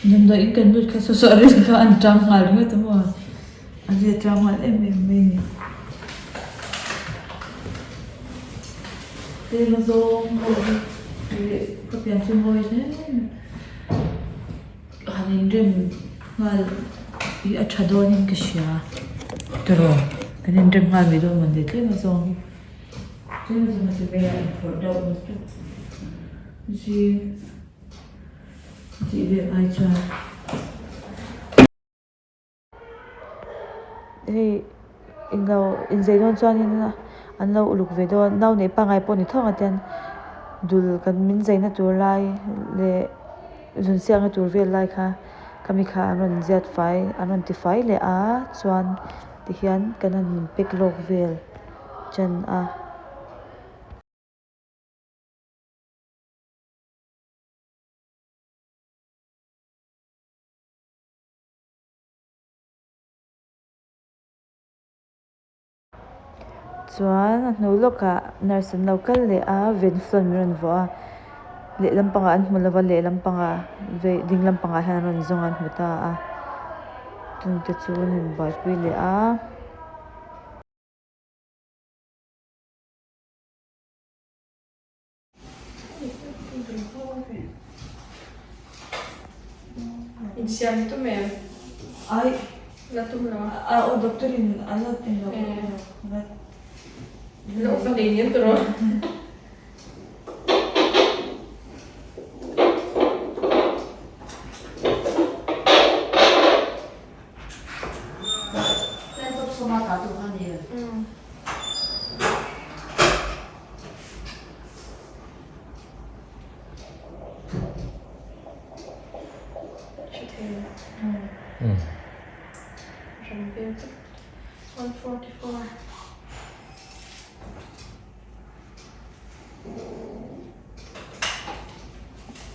Damdawi in kan lut kha saw saw a ril kha an tang nghal ringawt a maw a ri a tang nghal em em mai a ni. Tlem a zawng ho hi ih ka pian chu mawi hle mai han inrem nghal hi a tha dawnin ka hria tiraw kan inrem nghal mai dawn mawnle tlem a zawng hi tlem a zawng hi chu veiah inphawrh deuh zing. Tih vel ai chuan hei englo inzei dawn chuanin an lo uluk ve dawn nau neih pangngai pawh ni tho ang atiang dul kan min zaina tur lai leh zun siakna tur vel lai kha khami kha an rawn ziat fai an rawn ti fai leh a chuan tihian kan han in pack lawk vel tan a. Chuan a hnu lawkah nurse an lo kal leh a venflon min rawn vuah a lehlam pangah an hmu lova lehlam pangah vei ding lampangah hian an rawn zawng a an hmu ta a chungte chu an rawn buaipui leh a. Insiam tum em? Ai. La tum lo a. A aw doctor in a la tum lo. La upa nei niam tawh rawh.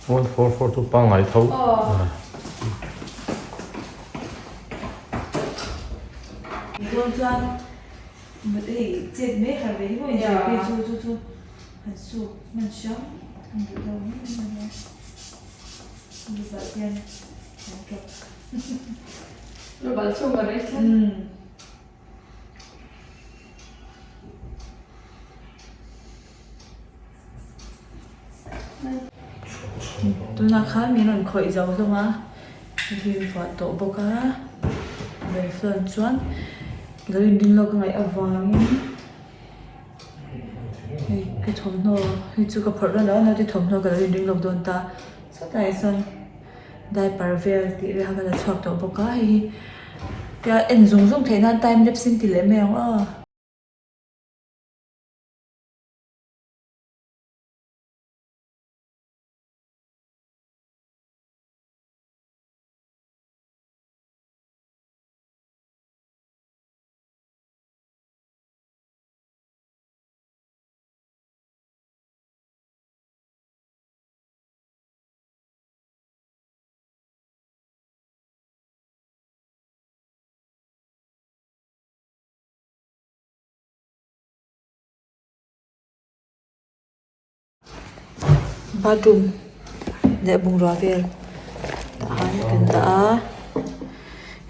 One four four chu pangngai tho. Dawn chuan hei chet mai har ve hi maw inzir phei chu chu chu han suk hman hram an duh deuh mai mai a nia lu balh hian an tawp. Lu balh chhung a rei tlat. Tunah khan min rawn khawih zo hlawm a hlim vuah tawh bawk a Benflon chuan lo inrin lawk a ngaih avangin hei ka thawmhnaw hei chu ka phawrh dawn lo a naute thawmhnaw ka lo inring lawk dawn ta sawtah hian diaper vel tih vel kha ka la chhuak tawh bawk a hei hi tia en zung zung theih nan time lapse in ti leh mai ang aw. Bathroom leh bungrua vel tah hian kan dah a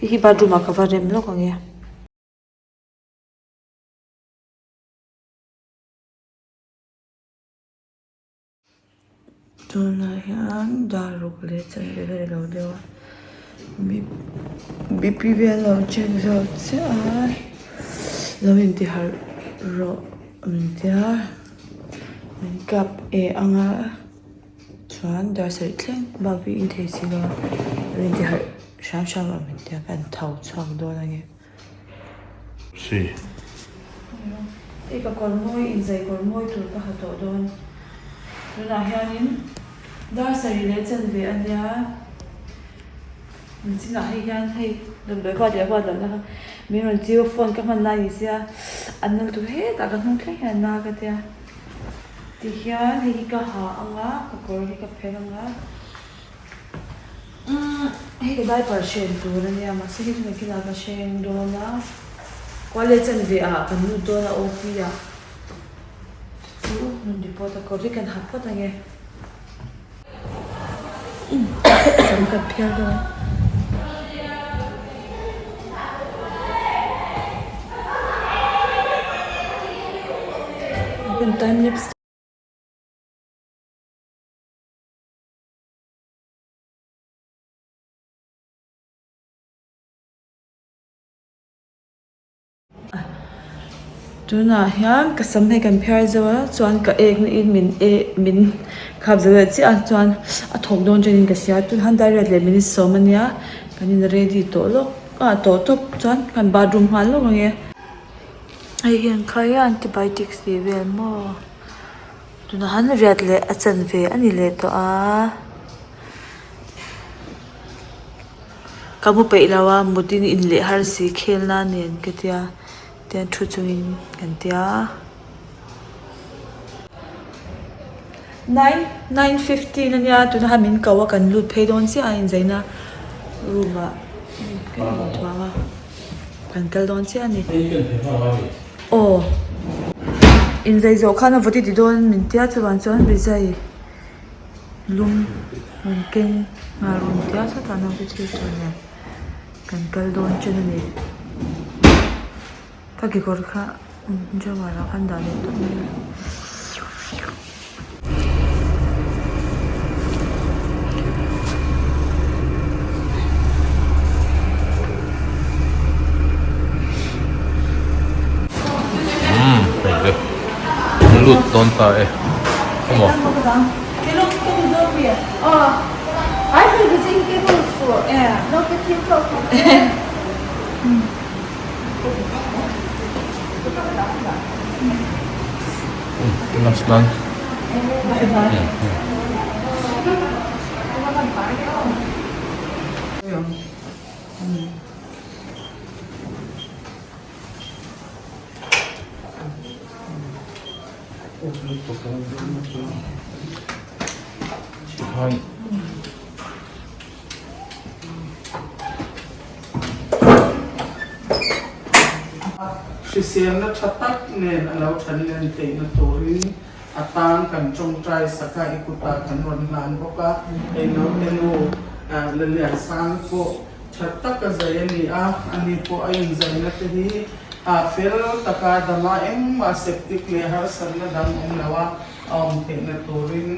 hei hi bathroom ah ka va rem lawk ang e. Tunah hian dar ruk leh chanve vel a lo deuh a B P vel a lo check zo chiah a lo intiharh rawh an tia min kap e ang a chuan dar sarih thleng bak hi in thei si lo a lo intiharh hram hram rawh min tia kan tho chhuak dawn a ni. Si. Hei ka kawr mawi inzai kawr mawi tur ka ha tawh dawn. Tunah hianin dar sarih leh chanve a nia. Nichinah hei hian hei damdawi huat leh huat lohna kha min rawn chiu a phone ka hman lai ni sia a nal tur hetah ka hnung thleng hian na ka tia. Tihian hei hi ka ha ang a ka kawr hi ka phelh ang a. Umm hei ka diaper hren tur a nia mahse hei chu nakinah ka hreng dawn a kual leh chanve ah kan lut dawn a OP ah chu rawn report a kawr hi kan ha phawt ang e. Sam kan phiar dawn. Kan time lapse. Tunah hian ka sam hei kan phiar zeuh a chuan ka ek na in min eh min khap zo leh chiah a chuan a thawk dawn ṭan in ka hria tun han dariat leh minute sawm a nia kan in ready tawh lawk ah tawh tawp chuan kan bathroom nghal lawk ang e. Hei hian khai a antibiotics tih vel maw tunah han riat leh a chanve a ni leh tawh a. Ka mu peih lo a, mut in in leh har si khel na nen ka tia tian thu chungin kan tia. Nine nine fifteen ania tuna khan min ko a kan lut phei dawn chiah a inzaina room ah ka inthuam a kan kal dawn chiah a ni. Aw inzai zawh khan a vawt i ti dawn min tia chuvang chuan rizai. Lum rawn keng nghal rawn tia sawtah naute thil tur nen kan kal dawn chen a ni. Ka kekawr kha drawer ah khan dah leh tawp mai a. Umm hei te an lut dawn ta e emaw. Hriselna tha tak nen a lo than len theihna turin a tan kan tawngtai sak a, i kutah kan rawn hlan bawk a, hei naute nu Laliansang pawh tha taka zai a ni a, ani pawh a inzaina te hi fel taka dama engmah septic leh harsatna dang awm lo a, a awm theihna turin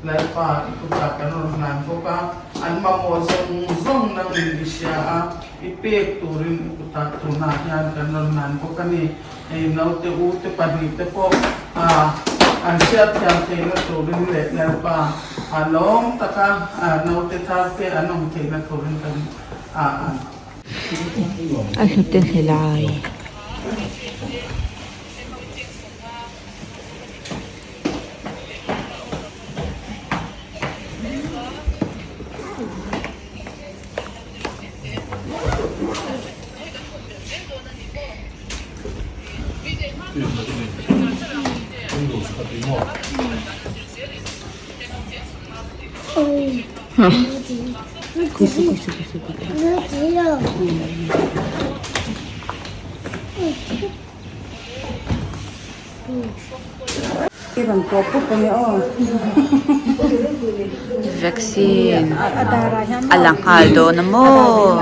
Lalpa i kutah kan rawn hlan bawk a, an mamawh zawng zawng nangin i hria a, i pek turin i kutah tunah hian kan rawn hlan bawk a ni. Hei naute u te pahnih te pawh an hriatthiam theihna turin leh Lalpa lawm taka naute thar te an awm theihna turin kan an. A hnute hne lai. Vaccine a la nghal dawn a maw?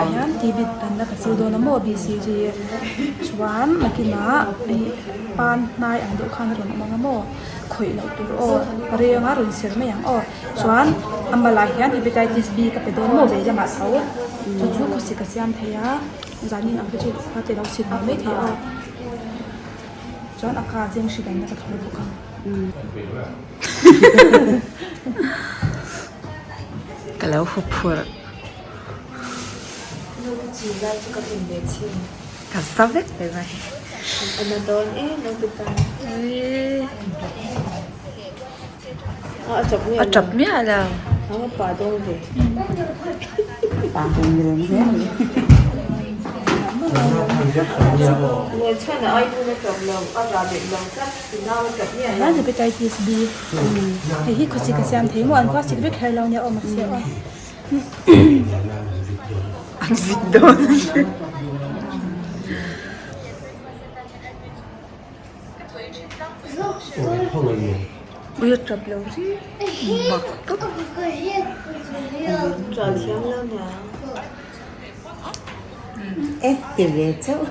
Chuan a ka zeng hri dang na ka thawl bawk a. Ka lo hu phurh. Ka za vek mai mai. A tap miah lo. Hepatitis B hei hi khawsik a siam thei maw an khawsik vek her lo nia aw mahse aw. An vit dawn. Ui a tap lo ri mak tawp. E ti ve chauh.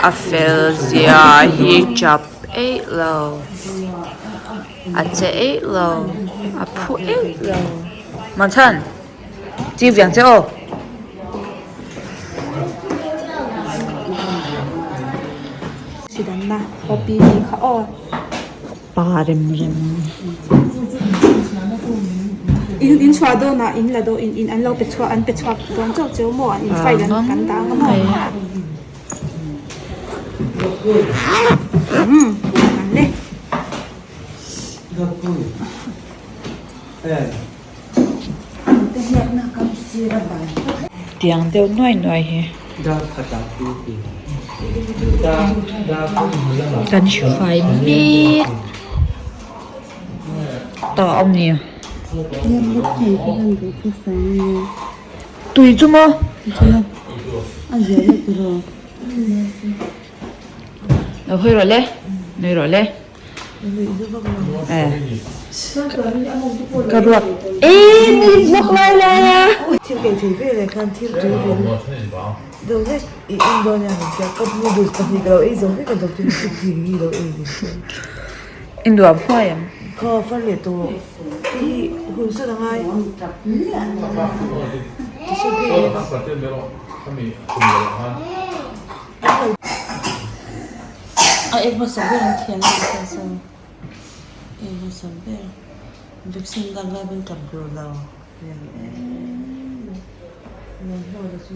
A fel zia hi tap eih lo a che eih lo a phu eih lo Machhan chi viang che aw. Pa rem rem. In in chhuah dawnah in la dawn in in an lo pe chhuak an pe chhuak dawn chauh cheu maw an in file an kan dah ang a maw umm an le. Tiang deuh nuai nuai hi. Kan hre fai mek ta a ni. Tui chu maw? Lo hawi rawh le, nui rawh le. Ka ruat eee mi vlog lai lai a. Thil kei thei vel eh khan thil tui vel deuh vek i en dawn nia min tia cup noodles pahnih ka lo ei zo vek a doctor in chu ti nge i lo ei min tia. I nuam huai ang. Kha far leh tawh hei hi hun sawn a ngai. A eng hmasa ber an thiam a ni ta saw eng hmasa ber vaccine lak lai pawn tap duh lo lian em mai lian hlawh te chu.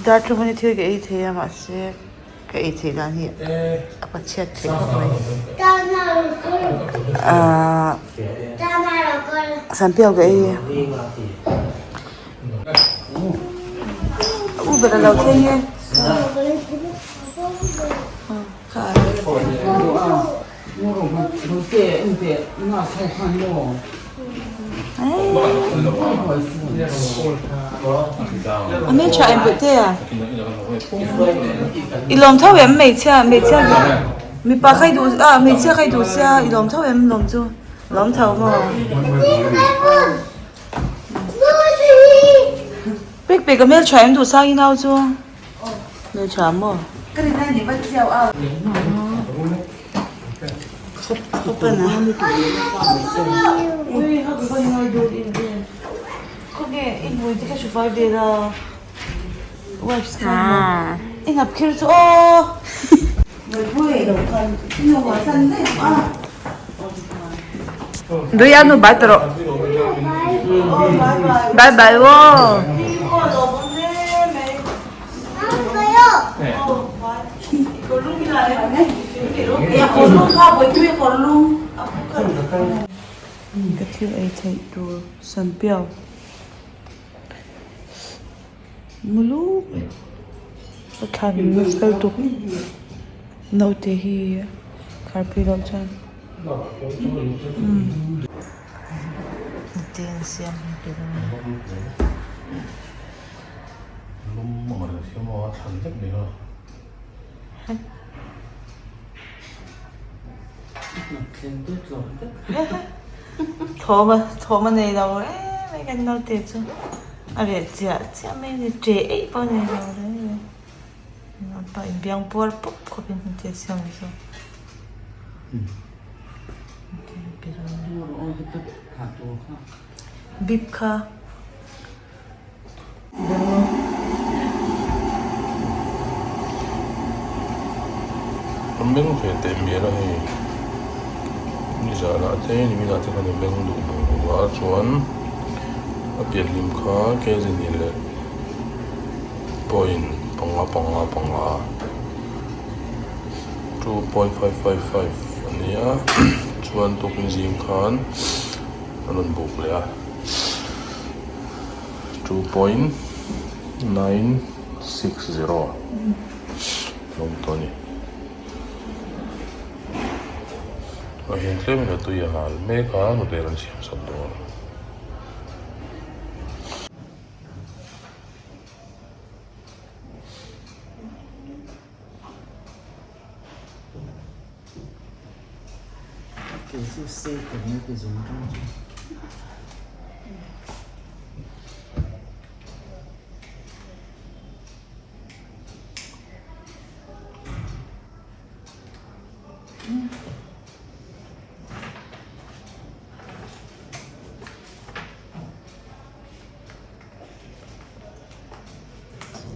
Darthlang hi thil ka ei thei a mahse. Ka ei theih dan hi a pachhiat theih khawp mai. Ahh Sanpiau ka ei e. U ber a lo thleng e. A hmeltha em pawh te a? I lawm tho em hmeichhia hmeichhia mipa kha i duh ah hmeichhia kha i duh sia i lawm tho em lawm chu lawm tho maw? Pek pek a hmeltha em duh sang i nau chu hmeltha maw? Duia nu bai ta rawh. Bye bye aw. Ka thil ei theih tur sanpiau muluk a thlan fel tuk naute hi kharpui loh chuan te an siam Lum ang reng siam a thlan vek mai kha. Thawm a thawm a nei lo reng mai kan naute chu a reh chiah chiah mai a ni ṭe eih pawh a nei lo reng reng an pa in biang puar pawp khawp in hmu te siam chu. Bip kha. A meng ve teh mial a hei nizanah te niminah te khan a meng duh lo a chuan a pianhlim kha kg ni leh point panga panga panga 2.555 a nia chuan. Chuan tukin zing khan a rawn buk leh a 2.960 a awm tawh a ni. Ah hian tlemin a tui a hal mek a hnute rawn siam sak dawn.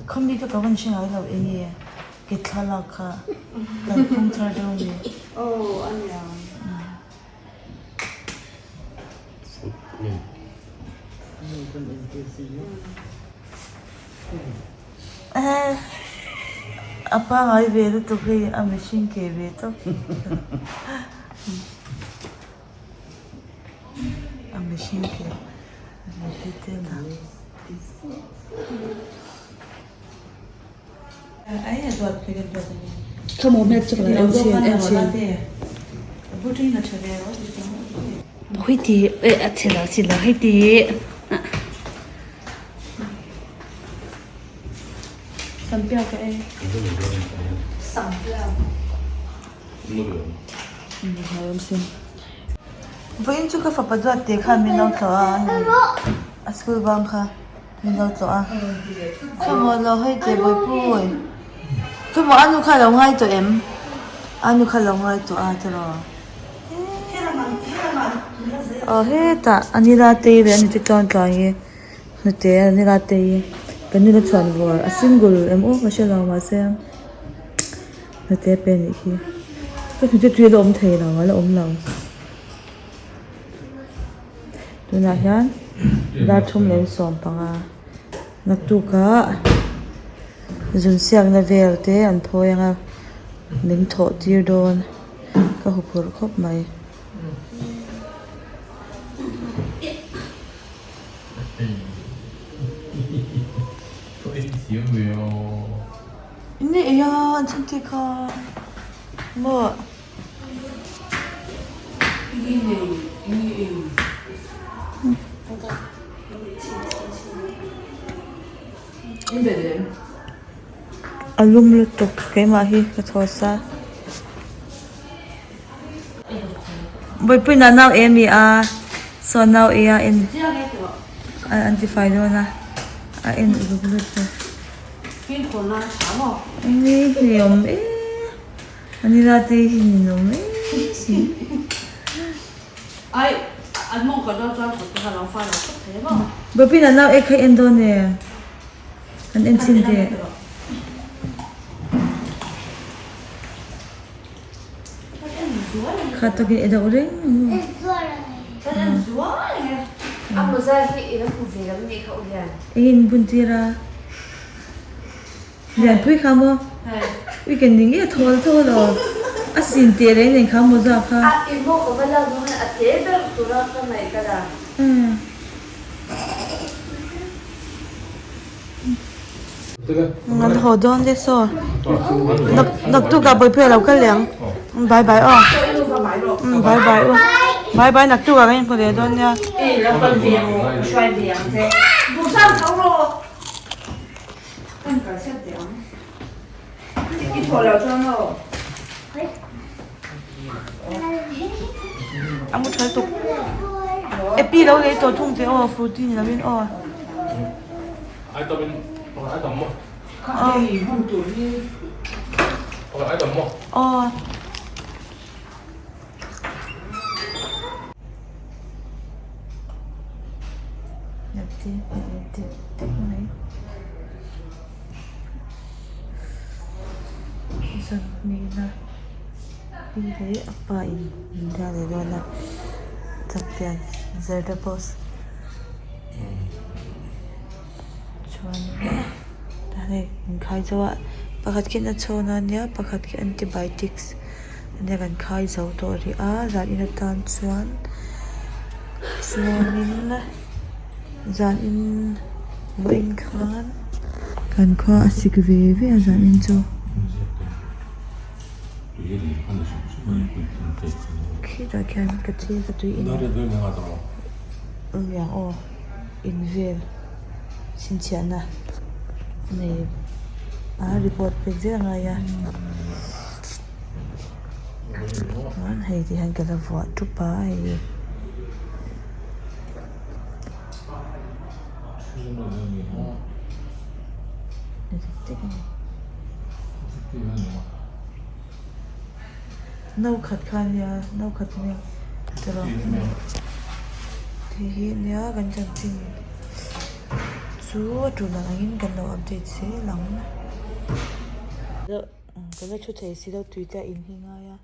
Khawmi ka ka van hre ngai lo eng nge ke thlalak kha kan phung thar deuh ami. Aw a nia. A pangai ve lutuk hei a mihring ke ve tawp. A mihring ke ve te la. Hei ti eh a chhe lo si lo hei ti Vawiin chu ka fapa duat teh khan min lo tlawh a hei a school bang kha min lo tlawh a khawmaw lo hei teh bawihpui khawmaw a nu kha a lo ngai tawh em a nu kha a lo ngai tawh a tiraw aw hetah a nila te leh a nute chuan tlai hi hnute a nila te hi kan nula chhuan vawr a single em aw ka hrelo mahse. Hnute pe anih khi ka hnute tui ala awm thei lo ala awm lo tunah hian dar thum leh sawmpanga naktuk ah zun siakna vel te an phawi anga min thawh tir dawn ka huphurh khawp mai. Ni ei a an chhun te kha maw. A lum lutuk keimah hi ka thaw sa. Bawipuiin a nau em i a saw nau ei a en an ti fai dawn a a en uluk lutuk. Enge hi awm e anila te hi ninawm e si. Bawipuiin a nau ek kha i en dawn em an en chhin teh. Kha takin i deuh reng Engin bun tir a Lianpui kha maw weekend ni nge thawl thawl aw a sin teh reng nen kha mawza kha. An haw dawn te saw naktuk ah bawihpui a lo kal leh ang bye bye aw bye bye aw bye bye naktuk ah kan inhmu leh dawn nia. A mu tha lutuk epi lo lei tawh thung teh aw furti ni lovin aw. Aw. Pi leh a pa in min biak leh dawn a chaktiang zarda post chuan tah hei inkhai zo a pakhat khi nachhawna ania pakhat khi antibiotics. Nia kan khai zo tawh rih a zan in atan chuan chuanin zan in vawiin khan kan khua a sik ve ve a zan in chu. Khitah khian ka thil ka tui in awm aw in vel chhinchhiahna nei a report pek zel a ngai a chuan hei ti hian ka la vuah tup a hei. No khat kha ania no khat ania tiraw hei hi ania kan chanchin chu a tul ang angin kan lo update zel ang ka la thu thei si lo tui te a in hi ngai a.